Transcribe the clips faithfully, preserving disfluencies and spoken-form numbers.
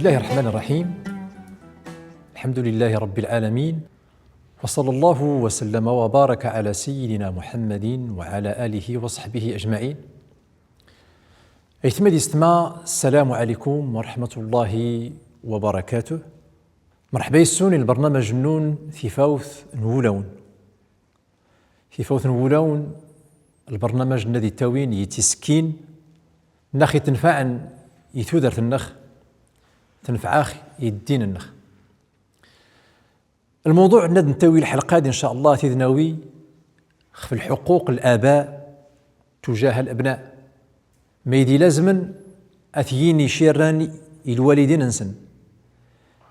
بسم الله الرحمن الرحيم. الحمد لله رب العالمين. وصلى الله وسلم وبارك على سيدنا محمد وعلى آله وصحبه أجمعين. Aytma d yessetma, السلام عليكم ورحمة الله وبركاته. Merḥba yes-wen i lbernamaj-nnun Tifawt n Wulawen. Tifawt n Wulawen, lbernamaj-nni ad ittawin i tisekkin nneɣ i tenfaɛen i tudert-nneɣ, tenfeɛ-aɣ i ddin-nneɣ. Lmewḍuɛ-nni ad nettawi lḥelqa-d, in ca Allah, ad t-id-nawi xef lḥuquq n laba tujaha labna. Mayd ilazmen ad t-yin icirran i lwalidin-nsen.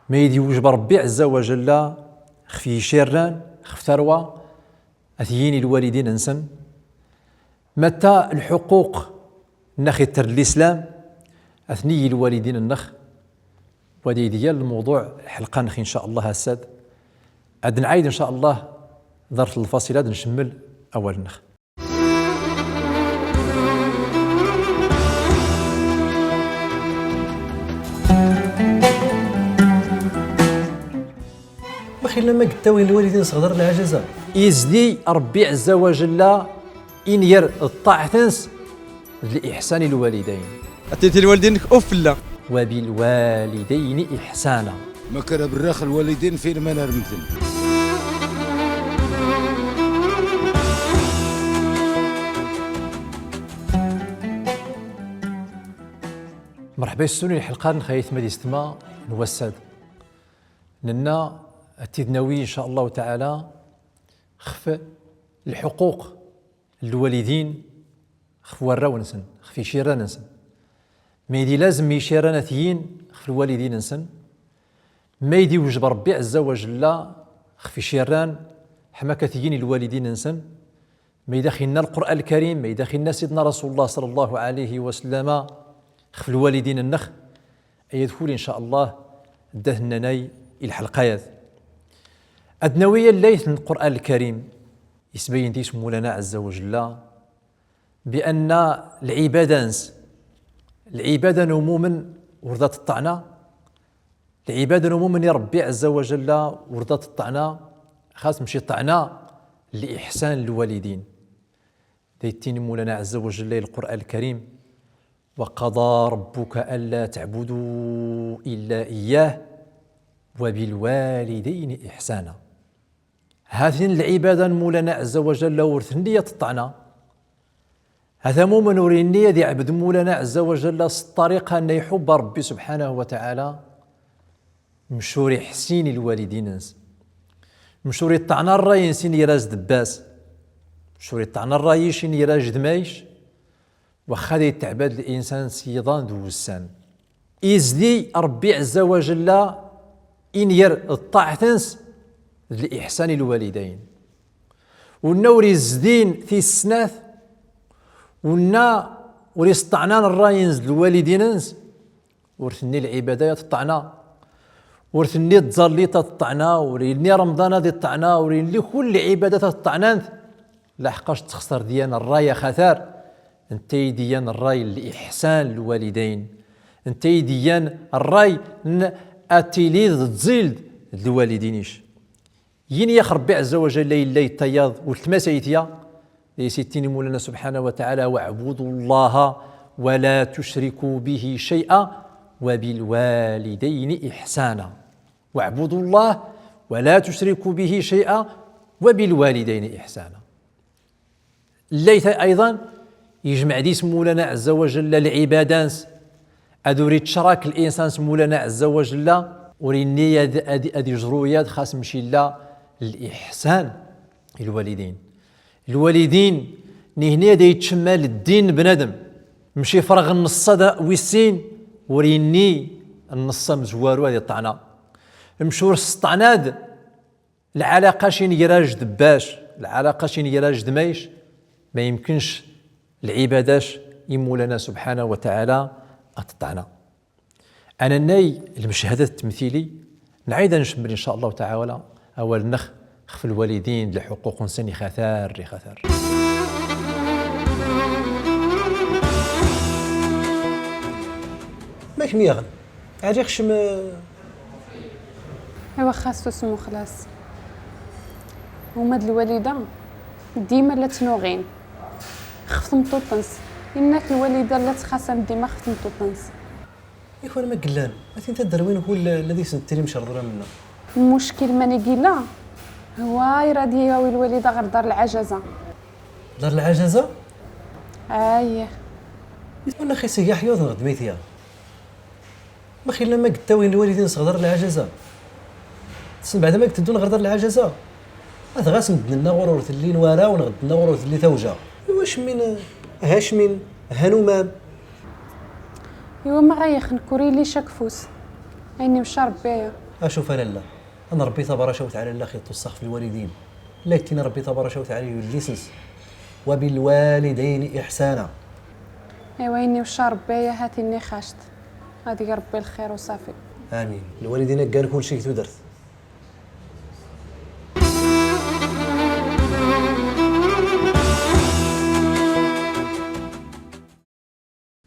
Mayd iwjeb Ṛebbi ɛezza wa jalla xef yicirran, xef tarwa, ad t-yin i lwalidin-nsen. Matta lḥuquq nneɣ itter n lislam, ad ten-iyi lwalidin-nneɣ. Wad ay d-yal lmewḍuɛ lḥelqa-nneɣ, in ca Allah, ass-ad. Ad nɛayd, in ca Allah, ḍart lfasila ad ncemmel awal-nneɣ. Waxila ma yettawi lwalidin s ɣder lɛajaza. Izdi Ṛebbi ɛezza wa jalla in ger ṭṭaɛt-ns d liḥsan i lwalidayn. Ad tini i lwalidayn-ik uf fell-a. وبالوالدين إحسانا. Ma kra berrax lwalidayn fi lman ar mten. Merḥba yes-wen i lḥelqa-nneɣ, aytma d yessetma, n wass-ad. Nenna ad t-id-nawi, in ca Allahu taɛala, xef lḥuquq n lwalidin xef warraw-nsen, xef icirran-nsen. Mayd ilazem icirran ad t-yin xef lwalidin-nsen. Mayd iwjeb Ṛebbi ɛezza wa jalla xef icirran ḥma ad t-yin i lwalidin-nsen. Mayd ax-inna Lqur'an Lkarim, mayd ax-inna Sidna Rasulullah ṣalla Llahu ɛalayhi wa sallama xef lwalidin-nneɣ. Aya d kul, in ca Allah, ad t-nanay i lḥelqa-yad. Ad nawi allayt n Lqur'an Lkarim, isbayyin dis Mawlana ɛezza wa jalla, bi anna lɛibada-ns, lɛibada n umumen ur da teṭṭɛna, lɛibada n umumen i Ṛebbi ɛezza wa jalla ur da teṭṭɛna, xas mci ṭṭɛna liḥsan n lwalidin. Da ittini Mawlana ɛezza wa jalla i Lqur'an Lkarim: وقضى ربك ألا تعبدوا إلا إياه وبالوالدين إحسانا. Hatin lɛibada n Mawlana ɛezza wa jalla ur tenni ad teṭṭɛna. Hata mumen ur inni ad iɛbed Mawlana ɛezza wa jalla s ṭṭariqa nna iḥubba Ṛebbi subḥanahu wa taɛala, mc ur iḥsin i lwalidin-ns, mc ur iṭṭɛna ṛṛay-ns in ger ajdeb-as, mc ur iṭṭɛna ṛṛay-ic in ger ajdmay-ic, waxxa da itteɛbad linsan s yiḍan d wussan. Izdi Ṛebbi ɛezza wa jalla in ger ṭṭaɛt-ns d liḥsan i lwalidayn. Unna ur izdin tis snat, unna ur isṭṭɛnan ṛṛay-ns d lwalidin-ns, ur tenni lɛibada ad teṭṭɛna, ur tenni tẓallit ad teṭṭɛna, ur yenni Remḍan ad iṭṭɛna, ur yenni kul lɛibadat ad ṭṭɛnant, laḥqac texṣer dyan ṛṛay axatar, nta i d-iyan ṛṛay n liḥsan n lwalidayn, nta i d-iyan ṛṛay n ad tiliḍ d tẓild d lwalidin-ic. Yin yax Ṛebbi ɛezza wa jalla illa i tayaḍ ultmas ayt ya, da is ittini Mawlana subḥanahu wa taɛala: واعبدوا الله ولا تشركوا به شيئا وبالوالدين إحسانا. واعبدوا الله ولا تشركوا به شيئا وبالوالدين إحسانا. Llayt ayḍan, ijmeɛ dis Mawlana ɛezza wa jalla lɛibada-ns, ad ur ittcrak linsan s Mawlana ɛezza wa jalla, ur inni ad, ad, ad ijru yad xas mc illa liḥsan i lwalidin. Lwalidin, nihni ad ittcemmal ddin n bnadem, mc ifreɣ nneṣṣa da wis sin, ur inni nneṣṣa mzwaru ad iṭṭɛna. Mc ur sṭṭɛnad lɛalaqac in ger ajdeb-ac, lɛalaqac in ger ajdmay-ic, ma yemkenc lɛibada-c i Mawlana subḥanahu wa taɛala ad teṭṭɛna. Anannay lmechadat ttemtili, nɛayd ad ncemmel in ca Allahu taɛala awal-nneɣ xef lwalidin d lḥuquq-nsen ixatar, ixatar. Ma kem yaɣen? Ɛli kcem. Ewa xas tusmu xlas. Uma d lwalida dima la ttnuɣin xef tmeṭṭut-ns. Inna-k lwalida la ttxasam dima xef tmeṭṭut-ns. Ikwan ma glan, atin tadarwin kul la deg-sent tili mcerḍura menna. Lmuckil mani gila, huwa irad yawi lwalida ɣer dar lɛajaza. Dar lɛajaza? Ayih. Wala xi sigi ḥyuḍ neɣ dmitya. Ma xilla ma gettawin lwalidin-s ɣer dar lɛajaza. Tessnem beɛda ma getteddun ɣer dar lɛajaza. Ad ɣas medden-nneɣ ur, ur telli nwara, u neɣ medden-nneɣ ur, ur telli tawja. Iwac min, hac min, hanumam. Iwa ma ɣa yaxen kuri li cak fus. Ayen imca Rebbi aya. Acuf a lalla. Ad nṛebbi tabaraka wa taɛala illa xi ṭṭuṣṣax f lwalidin. La yettini Rebbi tabaraka wa taɛala yullisns: وبالوالدين إحسانا. Iwa ayen imca Rebbi aya hat inni xact. Ad ig Rebbi lxir u ṣafi. Amin. Lwalidin a ggan kulci g tudert.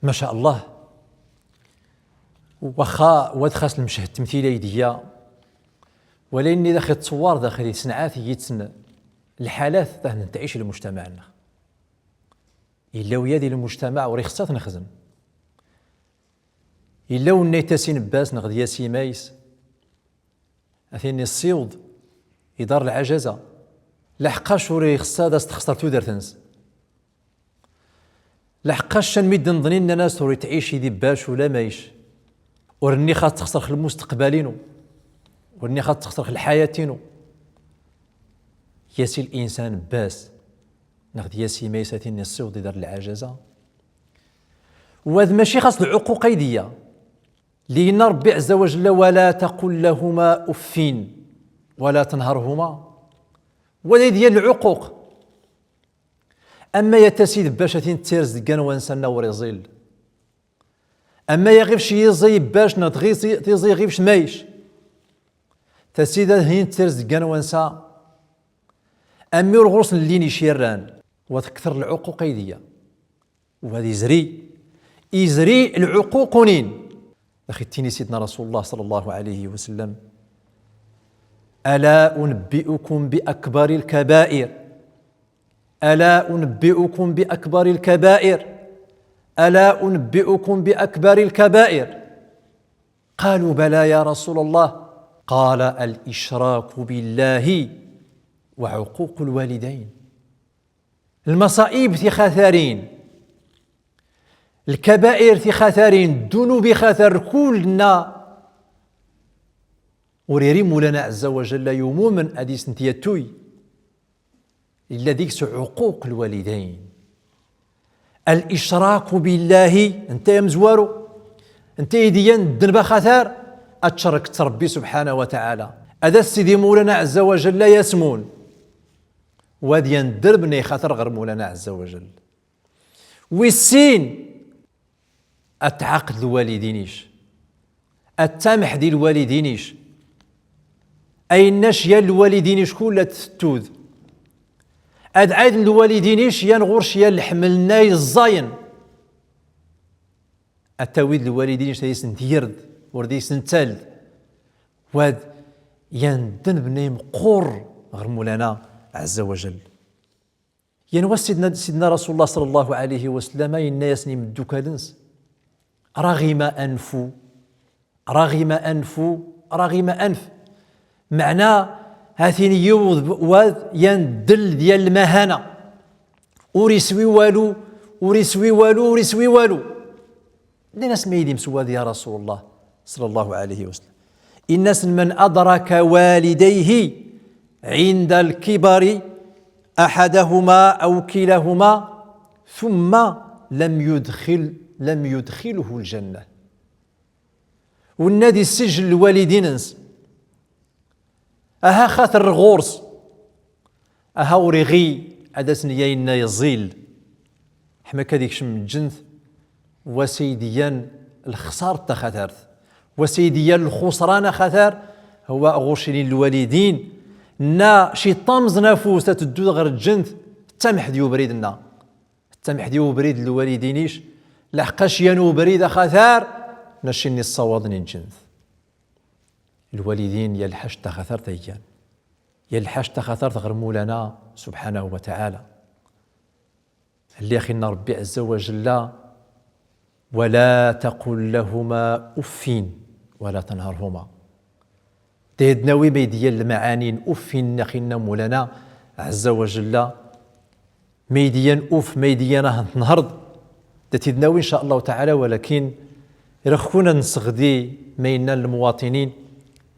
Maca Allah. Waxxa wad xas lmeched temtil ay d-iga, walakin daxi ttṣewwar daxi snɛat yitsen lḥalat tahen tɛic lmujtamaɛ-nneɣ. Illa wya di lmujtamaɛ ur ixeṣṣa ad t-nexzem. Illa wenna itasin n bac neɣ d yasimays, a tin-nni ssiweḍ i dar lɛajaza. Laḥeqqac ur ixeṣṣa ad as-texṣer tudert-nnes. Laḥeqqac can mi d-nḍnin nnan-as ur itɛic i di bac ula ma yec. Ur nniɣ ad texṣer x lmusteqbal-inu. Ur nniɣ ad texṣer x lḥayat-inu. Yasi linsan n bac neɣ d yasimays a tin-nni ssiweḍ i dar lɛajaza. Wa d maci xas lɛuquq ay d-iga. Li yenna Rebbi ɛezza wa jella: ولا تقل لهما أف ولا تنهرهما. Wa d ay d-iga lɛuquq. Amma ya tasid bac a tin tirz deg anwansa-nna ur iẓil. Amma ya ɣifc yiẓi bac neɣ tiẓi, tiẓi ɣifc ma yec. Tasid a tin tirz deg anwansa. Ammi ur ɣur-sen llin icirran. Wa tekter lɛuquq ay d-iga. Wa d izri. Izri lɛuquq-nni. Daxi ttini Sidna Rasulullah صلى الله عليه وسلم: ألا أنبئكم بأكبر الكبائر؟ ألا أنبئكم بأكبر الكبائر؟ ألا أنبئكم بأكبر الكبائر؟ قالوا: بلى يا رسول الله. قال: الإشراك بالله وعقوق الوالدين. Lmaṣaib tixatarin, lkabair tixatarin, ddunub ixatar, kulna ur iri Mulana ɛezza wa jalla i umumen ad isent-yattuy, illa deg-s ɛuquq lwalidayn. Al-icraku billahi, nta ay amezwaru, nta ay d-igan ddnb axatar, ad tcerrkt s Rebbi subḥanahu wa taɛala. Ad as Sidi Mulana ɛezza wa jalla yasmun. Wa d yan ddrb n ixatar ɣer Mulana ɛezza wa jall. Wis sin, ad tɛaqed lwalidin-ic. Ad tamḥed i lwalidin-ic. Ayenna c yan lwalidin-ic kull ad tettud. Ad ɛiden lwalidin-ic yan ɣur-c yan lḥeml-nna yeẓẓayen. Ad tawid lwalidin-ic ad isen-tyird, ur d isen-tald. Wad yan ddnb-nna imeqqur ɣer Mulana ɛezza wa jall. Yan wa Sidna, Sidna Rasulullah ṣalla Llahu ɛalayhi wa sallam yenna-yasen i imeddukal-ns: رغم أنف، رغم أنف، رغم أنف. Meɛna, ha-t-in yiwḍ wad yan ddel d yan lmahana. Ur iswi walu, ur iswi walu, ur iswi walu. Nnan-as: ma i d imsewwad ya Rasulullah ṣalla Llahu ɛalayhi wa sallam? Inna-sen: من أدرك والديه عند الكبر أحدهما أو كلاهما ثم لم يدخل، لم يدخله الجنة. Wenna ad issijjel lwalidin-ns. Aha xater ɣur-s. Aha ur iɣi ad as-neg ayenna yeẓil. Ḥma akka ad ikcem lǧent, wa s ay d-igan lexṣart taxatart. Wa s ay d-igan lxusran axatar, huwa ɣur-c ilin lwalidin. Nna ciṭṭan mẓen afus ad teddu ɣer lǧent, tamḥed i ubrid-nna. Tamḥed i ubrid n lwalidin-ic, laḥeqqac yan ubrid axatar, Nna cinni ṣṣawaḍ n inǧend. Lwalidin ya lḥaǧ taxatart ay gan. Ya lḥaǧ taxatart ɣer Mulana subḥanahu wa taɛala. Lliɣ inna Ṛebbi ɛezza wa jella: ولا تقل لهما أف ولا تنهرهما. Da d-nawi ma idiyan lmaɛani n uffin neɣ inna Mulana ɛezza wa jella. Ma idiyan uf, ma idiyan ah tenherd. Da t-id-nawi in ca Allahu taɛala, walakin rxun ad nseɣdi ma inna lmuwaṭinin.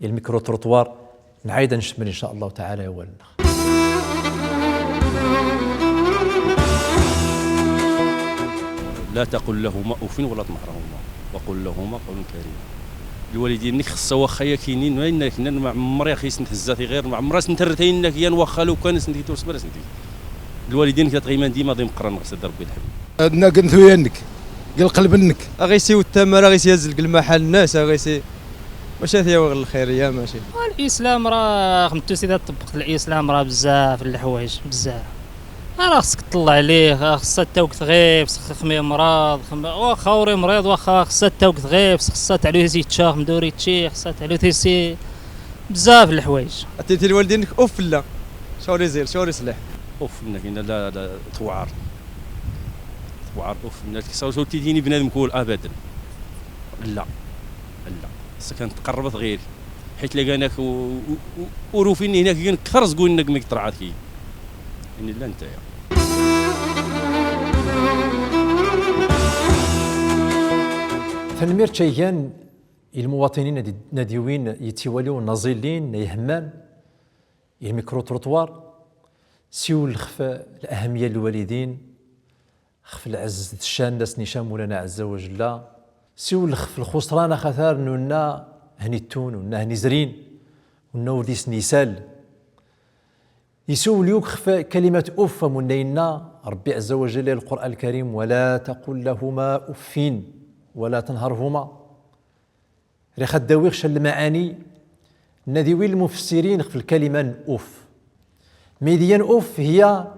الميكرو تروطوار، نعيد نشمل إن شاء الله تعالى يا والنا. لا تقل لهما أف ولا تنهرهما وقل لهما قولا كريما. Lwalidin-nnek xeṣṣa waxa yakini, ma inna-k nnan ma ɛemmer i aɣ-isent hezza tiɣir, ma ɛemmer asent rret ayenna-k yan waxa lukan asent-it ur sbar asent-it. Lwalidin-nnek da tɣiman dima d imeqqranen ɣer-s a Rebbi lḥebib. Nna g ntuya-nnek, g lqelb-nnek. Aɣ-isiwet tamara, aɣ-isyazzel g lmaḥal-nnes, aɣ-isi-, maca ad t-yawi ɣer lxir, ya maci. Lislam rah xemtusi da tṭebbeq lislam rah bzzaf n leḥwayeǧ, bzzaf. Rah xeṣṣek tṭelleɛ lih, xeṣṣa tawget ɣif-s, xex mi mraḍ, xem-, waxa ur imriḍ, waxa xeṣṣa tawget ɣif-s, xeṣṣa tɛlut-is yečča, xem d ur yečči, xeṣṣa tɛlut-is i-, bzzaf n leḥwayeǧ. Ad tini lwalidin-nnek uf fell-a. Cɣel iẓil, cɣel iṣliḥ. Uf fell-ak, inna la, la, tewɛer. Tewɛer uf fell-ak. Saw, saw tini bnadem kul abadan. La. La. Xeṣṣek ad tqerrbet ɣir-i. Ḥit la gan-ak u-, u-, u-, ur ufin hinak gan kter seg winna mi tṛaɛat ki. Ini la netta ya. Tanemmirt ay gan i lmuwaṭinin n ad-, n ad iwin yettiwaliw n aẓilin n ihemman. Ilmikru-trottoir, siwel xef lahmiya n lwalidin, xef lɛezz d ccan n asen-ica Mulana ɛezza wa jella, siwel xef lxusran axatar n unna hen ittun, unna hen izrin, unna ur d isen-isal. Isiwel yakk xef kalimat uf, am unna yenna Rebbi ɛezza wa jella i Lqur'an Lkarim: ولا تقل لهما أف ولا تنهرهما. Riɣ ad d-awiɣ ca n lmaɛani n ad iwin lmufessirin xef lkalima n uf. Mi d-iyan uf hiya,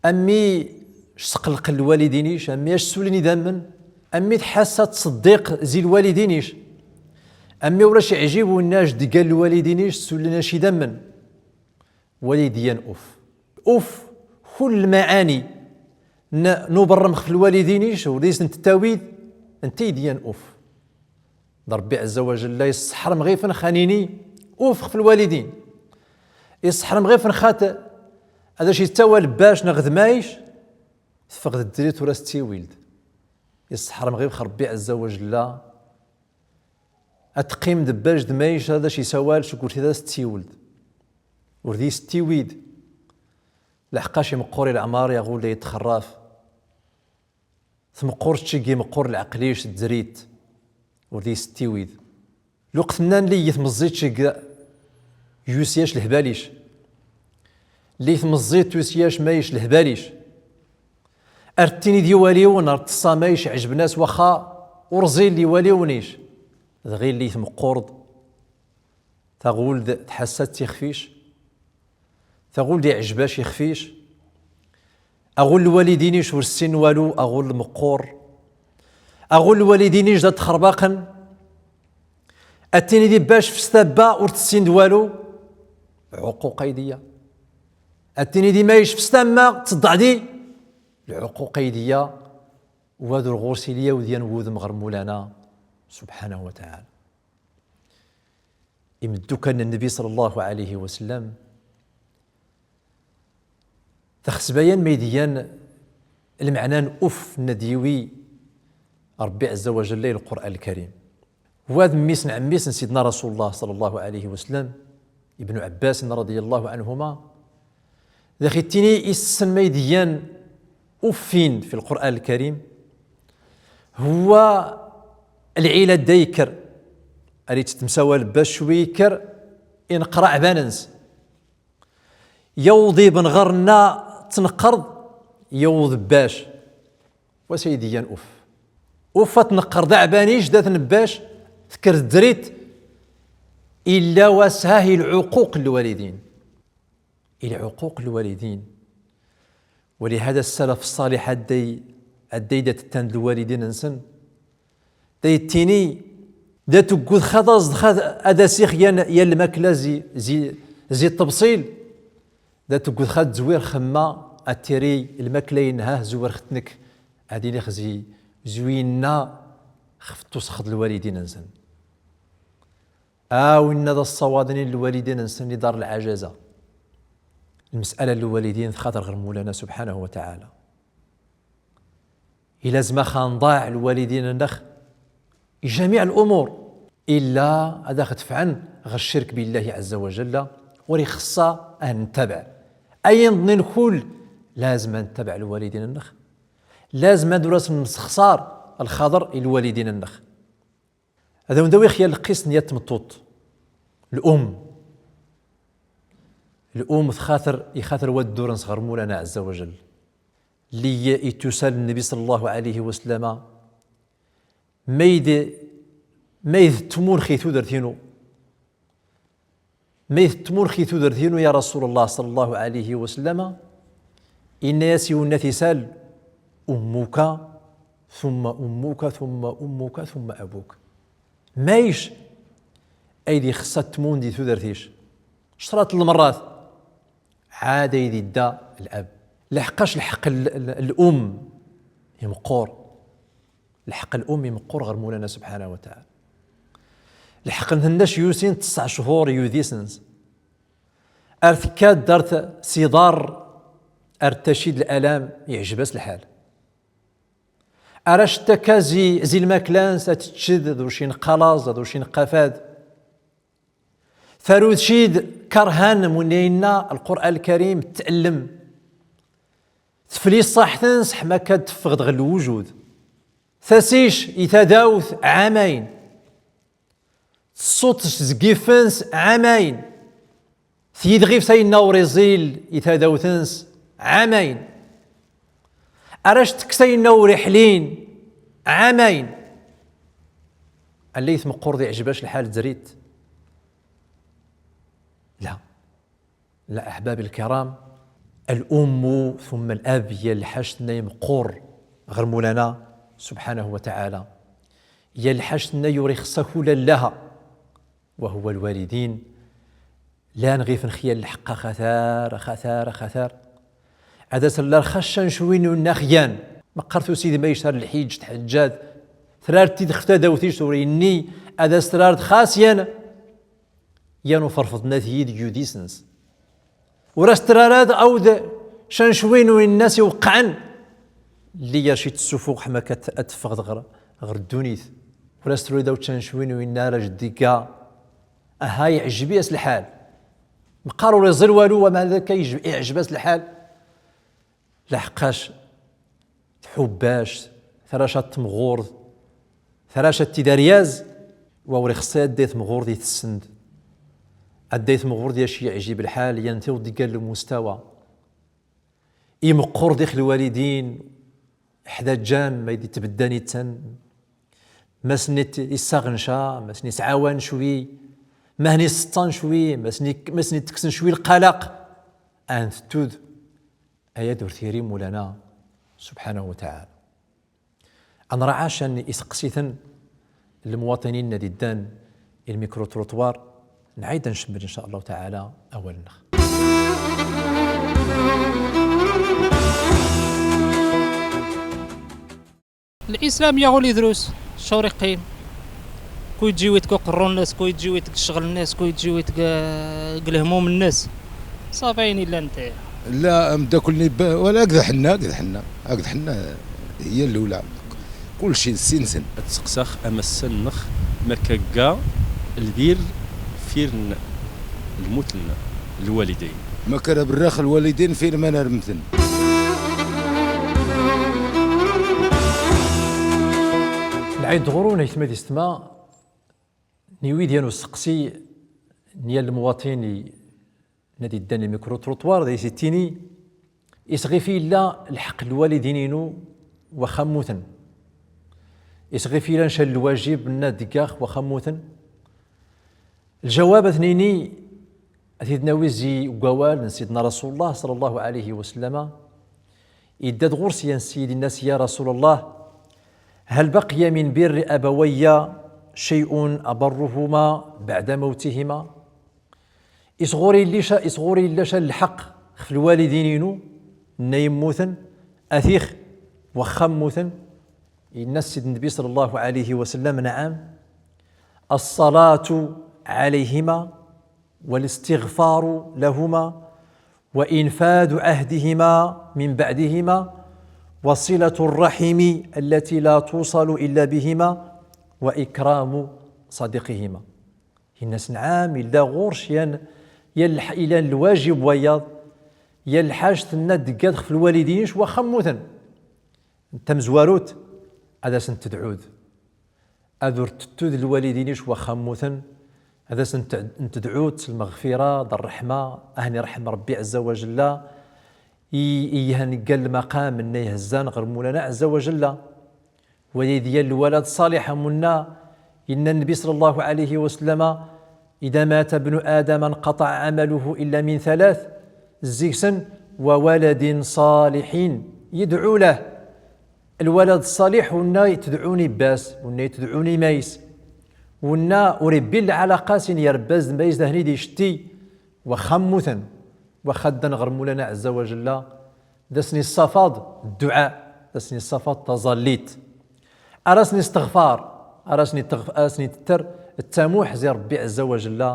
am mi sqelqen lwalidin-ic, am mi ac-sulin idammen, am mi tḥassa ttṣeddiq zi lwalidin-ic, am mi ur ac-iɛjib unna ac-d-gan lwalidin-ic, sulin-ac idammen. Wali d-iyan uf. Uf, kull lmaɛani n, n uberrem xef lwalidin-ic, ur d isent-ttawid, netta i d-iyan uf. D Rebbi ɛezza wa jella isseḥrem ɣifen xa nini uf xef lwalidin. Isseḥrem ɣifen xat ad ac-ittawal bbac neɣ d mayc, teffeɣ d ddrit ur as-ttiwild. Isseḥrem ɣif Rebbi ɛezza wa jella ad teqqim d bbac d mayc ad ac-isawal seg urti ad as-ttiwld. Ur d is-ttiwid. Lḥeqqac imeqqur i leɛmar, yaɣul da itxerraf. Tmeqqur tceggi, meqqur leɛqel-ic d ddrit. Ur d is-ttiwid. Lweqt nnan lli tmeẓẓi tcegg yusi-ac lehbal-ic. Lli tmeẓẓi tusi-ac mayc lehbal-ic. Ar ttini d iwaliwen, ar ṭṭeṣṣa mayc ɛejben-as waxa ur ẓil iwaliwen-ic. Dɣi lli tmeqqurd, taɣuld tḥassa-tt ixef-ic, taɣuld iɛjeb-ac ixef-ic, aɣul lwalidin-ic ur ssinen walu, aɣul meqqur, aɣul lwalidin-ic da txerbaqen, ad tini di bbac fes tabba ur tessin d walu, ɛuquq ay d-iya. Ad tini di mayc fes tamma teddeɛdi, lɛuquq ay d-iya. Wa d ur ɣur-s ili awd yan wudem ɣer Mulana subḥanahu wa taɛala. Imeddukkal n Nnbi ṣalla Llahu ɛalayhi wa sallam, taxsba-yan ma i d-iyan lmeɛna n uf n ad d-yiwi Rebbi ɛezza wa jalla i Lqur'an Lkarim. Wa d mmi-s n ɛemmi-s n Sidna Rasulullah ṣalla Llahu ɛalayhi wa sallam, Ibnu Ɛebbasin radiya Llahu ɛanhuma, da ax-ittini issen ma i d-iyan uffin fi Lqur'an Lkarim, huwa lɛila da yekker, ar ittemsawal bbac cwi yekker, ineqqer aɛban-ns. Yawweḍ ibn ɣer-nna tneqqerḍ, yawweḍ bbac. Wa s ay d-iyan uf. Uf a tneqqerḍ aɛban-ic dat n bbac, tekker ddrit, illa wa s-ha i lɛuquq n lwalidin. I lɛuquq n lwalidin. Walihada ssalaf ṣṣaliḥ adday, adday da ttan d lwalidin-nsen. Da yettini, da teggud xa d aẓeḍ xa d-, ad asiɣ yan, yan lmakla zi, zi, zi ṭṭebṣil, da teggud xa d-zwir xemma ad tiri lmakla-in ha zwir xetnek, ad iniɣ zi, zi winna xef tusxeḍ lwalidin-nsen. A winna da ṣṣawaḍen lwalidin-nsen i dar lɛajaza. Lmes'ala n lwalidin txaḍer ɣer Mulana subḥanahu wa taɛala. Ilazem ax a nḍaɛ lwalidin-nnex i jamiɛ l'umur, illa ad ax-defɛen ɣer ccirk billahi ɛezza wa jalla, ur ixeṣṣa ad nettabaɛ. Ayen ḍnin kull, lazem ad nettabaɛ lwalidin-nnex, lazem ad ur asen-nessexṣar lxaḍer i lwalidin-nnex. Ad awen-d-awiɣ xyal lqis n yat tmeṭṭut, l'um. L'um txater, ixater waddur-ns ɣer Mulana ɛezza wa jall. Lli ittusal Nnabi ṣalla Llahu ɛalayhi wa sallama, ma id, ma id tmunxi tudert-inu. Ma id tmunxi tudert-inu ya Rasul Llah ṣalla Llahu ɛalayhi wa sallama, inna-yas i unna t-isal, ummuka, thumma ummuka, thumma ummuka, thumma abuk. Mayc ay d-ixeṣṣa tmun di tudert-ic? Cṭrat n lmerrat. Ɛad ay d-idda l'ab. Lḥeqqac lḥeqq l-, l-, l'um imeqqur. Lḥeqq l'um imeqqur ɣer Mulana subḥanahu wa taɛala. Lḥeqq n tennac yusin tesɛ chur i udis-ns. Ar tekka ddart s iḍar, ar tacid l'alam, iɛjeb-as lḥal. Ar ac tekka zi, zi lmakla-ns ad teččed d uci n qalaẓ, d uci n qafad. Tarud cid karhan, munna inna Lqur'an Lkarim, tellem. Tefli ṣṣaḥt-ns ḥma akka ad teffeɣ-d ɣer lwujud. Tasic i tadawt ɛamayn. Tṣuṭ zeg iff-ns ɛamayn. Tyid ɣif-s ayenna ur iẓil i tadawt-ns ɛamayn. Ar ac tekkes ayenna ur iḥlin ɛamayn. Alli tmeqqur d iɛjeb-ac lḥal zrit. La. La, ahbab lkiram, l'ummu thumma l'ab, ya lḥac-nna imeqqur ɣer Mulana subḥanahu wa taɛala. Ya lḥac-nna ur ixeṣṣa kul allaha, wa huwa lwalidin, llan ɣif-nnex ya lḥeqq axatar, axatar, axatar. Ad as rrar xas can cwi n unnax yan, meqqar tusid ma yectar lḥiǧ, tḥeǧǧat, trart-id xef tadawt-ic ur inni, ad as trart xas yan, yan uferfeḍ n at yid g udis-ns. Ur as-trarad awd can cwi n winnas iweqqɛen. Lli yar ci tessufuɣ ḥma akka ad teffeɣ ɣer, ɣer ddunit. Ur as-trurid awd can cwi n winna ara jeddigga. Aha, iɛjeb-as lḥal. Meqqar ur iẓil walu, wa maɛna akka iɛjeb-as lḥal. Laḥeqqac tḥubbac, trac ad temɣurd, trac ad tid aryaz, wa ur ixeṣṣi adday temɣurd i tessend. Adday temɣurd yac iɛjib lḥal, yan tiwḍ iggal lmustawa. Imeqqur dix lwalidin, ḥda ǧam, ma id itbeddan ittan, ma sen-it issaɣen ca, ma sen-isɛawan cwi, ma hen-isseṭṭan cwi, ma sen-ik-, ma sen-itekksen cwi lqalaq. An tettud, Aya d ur tiri Mulana subḥanahu wa taɛala. Ad nraɛ acan iseqsiten n lemwaṭinin ad iddan i lmikru-trottoir, nɛid ad ncemmel, in ca Allahu taɛala, awal-nneɣ. Lislam yaɣul idrus, cur iqqim. Ku yeǧǧiwit g uqerru-nnes, ku yeǧǧiwit g ccɣel-nnes, ku yeǧǧiwit g, g lehmum-nnes. Ṣafi, ayen illan netta. La, ameddakel-nni ba-, wala akked ḥenna, akked ḥenna, akked ḥenna, hiya lula. Kulci n sin-nsen. Ad tseqsax amassan-nnex, ma kagga lbir firn lmut n lwalidayn. Ma kara berrax lwalidayn firman ar mten. Nɛid ɣur-wen aytma d istma, niwid yan useqsi n yal lemwaṭin i, n ad iddan i lmikru-trottoir, da is-ittini, is ɣif illa lḥeqq n lwalidin-inu waxa mmuten? Is ɣif illa nca lwajib n ad deggax waxa mmuten? Lǧawab ad t-nini, ad t-id-nawi zi wawal n Sidna Rasulullah ṣalla Llahu ɛalayhi wa sallama, idda-d ɣur-s yan Ssid, inna-s: Ya Rasulullah, هل بقي من بر أبوي شيء أبرهما بعد موتهما؟ Is ɣur-i yella ca, is ɣur-i yella ca n lḥeqq ɣef lwalidin-inu, nna yemmuten, atix, waxxa mmuten? Yenna-as Ssid Nnbi ṣalla Llahu ɛalayhi wa sallam: نعم. الصلاة عليهما، والاستغفار لهما، وإنفاذ عهدهما من بعدهما، وصلة الرحم التي لا توصل إلا بهما، وإكرام صديقهما. Yenna-as: نعم, yella ɣur-c yan, yan lḥ-, yella lwajib wayeḍ, yan lḥaǧt nna d-tgad ɣef lwalidin-ic waxxa mmuten. Tamezwarut, ad asen-tedɛud. Ad ur tettud lwalidin-ic waxxa mmuten, ad asen-tedɛud s lmeɣfira d ṛṛeḥma, a hen-iṛḥem Ṛebbi ɛezza wa jella, i, i hen-iggan lmaqam nna ihezzan ɣer Mulana ɛezza wa jella. Waya d yan lwalad ṣṣaliḥ, am unna yenna Nnbi ṣalla Llahu ɛalayhi wa sallam: إذا مات ابن آدم انقطع عمله إلا من ثلاث, zzig-sen: وولد صالح يدعو له. Lwalad ṣṣaliḥ, unna itedɛun i bba-s, unna itedɛun i mayes, unna ur ibin lɛalaqa-s, irebba-s d mayes, d ahen-id-icetti, waxxa mmuten, waxxa ddan ɣer Mulana ɛezza wa jella, d asen-issafaḍ dduɛa, d asen-issafaḍ taẓallit. Ar asen-isteɣfar, ar asen-iteɣf-, ar asen-itetter ttamuḥ zi Ṛebbi ɛezza wa jella,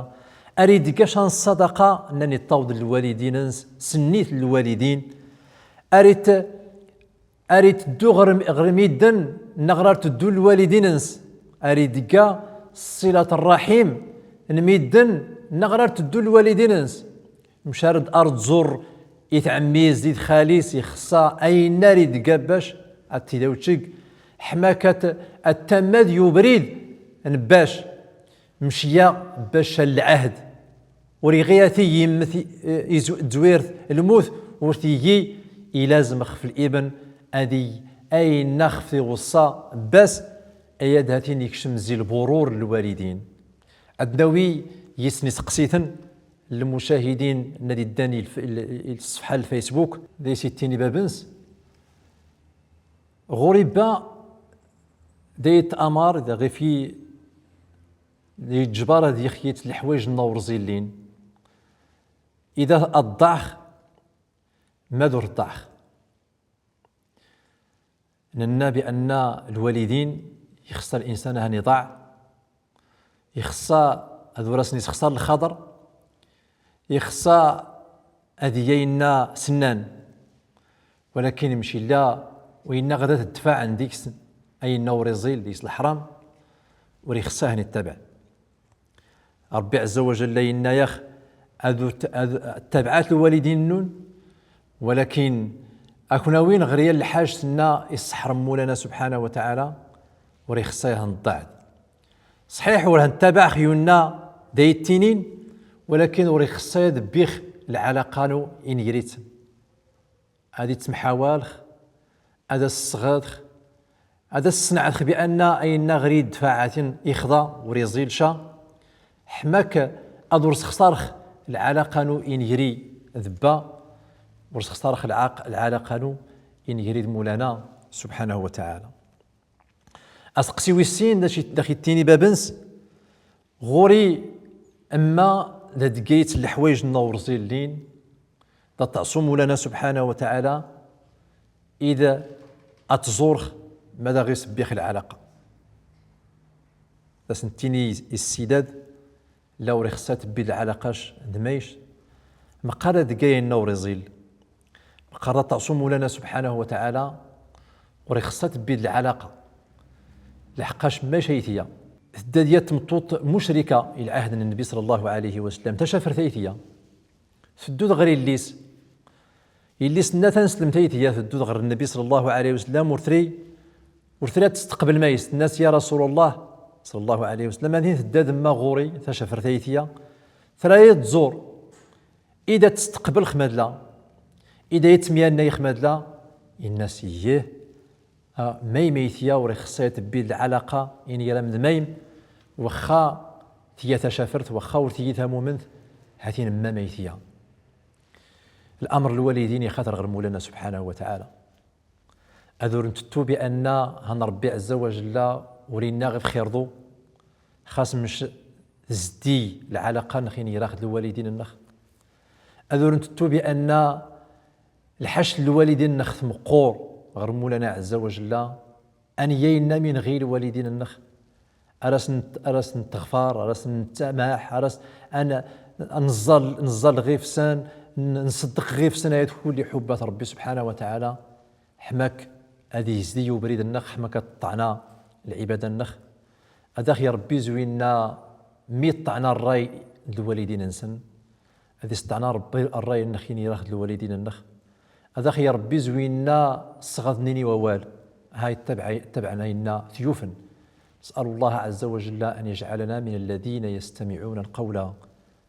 ar ideg acan ṣṣadaqa nna n-iṭṭawḍ lwalidin-ns, s nnit n lwalidin, ar it-, ar iteddu ɣer, ɣer midden nna ɣer ar teddu lwalidin-ns, ar idegga ṣṣilat ṛṛaḥim n midden nna ɣer ar teddu lwalidin-ns. Mc ar d-, ar tẓur i tɛemmi-s d i txali-s, ixeṣṣa ayenna ar idegga bac ad t-id-awčeg, ḥma-k ad t-, ad tammad i ubrid n bac. Mc ya bac ca n lɛahd. Ur iɣi ad t-yemmet i, i zw-, tzwirt lmut, ur t-igi, ilazem xef libn ad ig ayenna xef iweṣṣa bba-s, aya d ha t-in-ikcem zi lburur n lwalidin. Ad nawi yis n iseqsiten n lmucahidin nna d-iddan i lf-, i l-, i ṣṣefḥa n lFacebook, da is-ittini bab-ns: Ɣur-i bba da it'amar, da ɣif-i, da ittjbar ad ixyit leḥwayej nna ur ẓillin. Ida ad ḍḍaɛx mad ur ḍḍaɛx. Nenna bi anna lwalidin ixeṣṣa linsan ad hen-iḍaɛ, ixeṣṣa ad ur asen-isexṣar lxaḍer, ixeṣṣa ad ig ayenna s-nnan, walakin mc illa wayenna ɣad ad ddfaɛen deg-s ayenna ur iẓil, deg-s leḥram, ur ixeṣṣa ad hen-ittabaɛ. Ṛebbi ɛezza wa jalla yenna-yax ad ur t-, ad, ttabaɛat lwalidin-nnun, walakin a kn-awin ɣer yan lḥaǧt nna isseḥrem Mulana subḥanahu wa taɛala, ur ixeṣṣa ad hen-ḍḍaɛd. Ṣḥiḥ ur hen-ttabaɛx yunna da ittinin, walakin ur ixeṣṣa ad bbix lɛalaqa-nu ingr-itsen. Ad ittemḥawalx, ad as-sɣadx, ad as-sneɛdx bi anna ayenna ɣer i ddfaɛaten ixḍa ur iẓil ca, ḥma-k ad ur sxeṣarx lɛalaqa-nu ingr-i d bba, ur sxeṣarx lɛaq-, lɛalaqa-nu ingr-i d Mulana subḥanahu wa taɛala. Aseqsi wis sin, da x-, da x-ittini bab-ns: Ɣur-i mma da tgayt leḥwayej nna ur ẓillin, da ṭṭɛṣu Mulana subḥanahu wa taɛala, id a tẓurx ma da ɣ-isbbix lɛalaqa. Da s-nttini i ssidad, la ur ixeṣṣa ad tbbid lɛalaqa-c d mayc, meqqar da tgay ayenna ur iẓil. Meqqar da ṭṭɛṣu Mulana subḥanahu wa taɛala, ur ixeṣṣa ad tbbid lɛalaqa. Lḥeqq-ac mac ay tga. Tedda-d yat tmeṭṭut mucrika i lɛahd n Nnbi ṣalla Llahu ɛalayhi wa sallam, tacafert ay tga. Teddu-d ɣer yelli-s. Yelli-s tenna taneslemt ay tga, teddu-d ɣer Nnbi ṣalla Llahu ɛalayhi wa sallam, ur tri, ur tri ad testeqbel mayes, tenna-s: Ya Rasul Allah, ṣalla Llahu ɛalayhi wa sallam, ad in tedda d mma ɣur-i, tacafert ay tga, tra ad iyi-tẓur. Ida testeqbel xmadla, ida ittemyannay xmadla? Inna-s: Ih, a, maym ay tga ur ixeṣṣa ad tbbid lɛalaqa ingr-am d maym, waxxa tga tacafert, waxxa ur tgi tamumnt, hatin mma may tga. Lamr n lwalidin ixater ɣer Mulana subḥanahu wa taɛala. Ad ur ntettu bi anna han Ṛebbi ɛezza wa jella ur inna ɣif xirḍu, xas mec tezdi lɛalaqa-nnex ini irax d lwalidin-nnex. Ad ur ntettu bi anna lḥac n lwalidin-nnex tmeqqur ɣer Mulana ɛezza wa jella, an ya inna mi nɣi lwalidin-nnex, ar asen, ar asen-nteɣfar, ar asen-nettamaḥ, ar as-, an, an neẓẓal, neẓẓal ɣif-sen, n-, nṣeddeq ɣif-sen ayat kulli ḥubbat Ṛebbi subḥanahu wa taɛala, ḥmak ad izdi ubrid-nnex, ḥmak ad ṭṭɛna lɛibada-nnex. Ad ax-yerr Ṛebbi zwina mi ṭṭɛna ṛṛay d lwalidin-nsen, ad isṭɛna Ṛebbi ṛṛay-nnex ini irax d lwalidin-nnex. Ad ax-yerr Ṛebbi zwina sɣaḍ nini wawal, ha ittabaɛ-, ittabaɛna inna tyufen. نسأل الله عز وجل أن يجعلنا من الذين يستمعون القول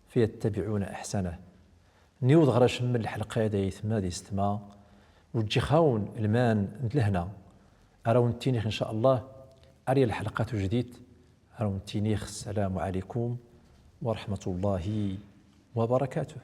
فيتبعون أحسنه. Niweḍ ɣer acemmel n lḥelqa-ya d aytma d yessetma, weǧǧix-awen lman d lehna. Ar awen-ttinix, in ca Allah, ar yal lḥelqa tujdit, ar awen-ttinix, السلام عليكم ورحمة الله وبركاته.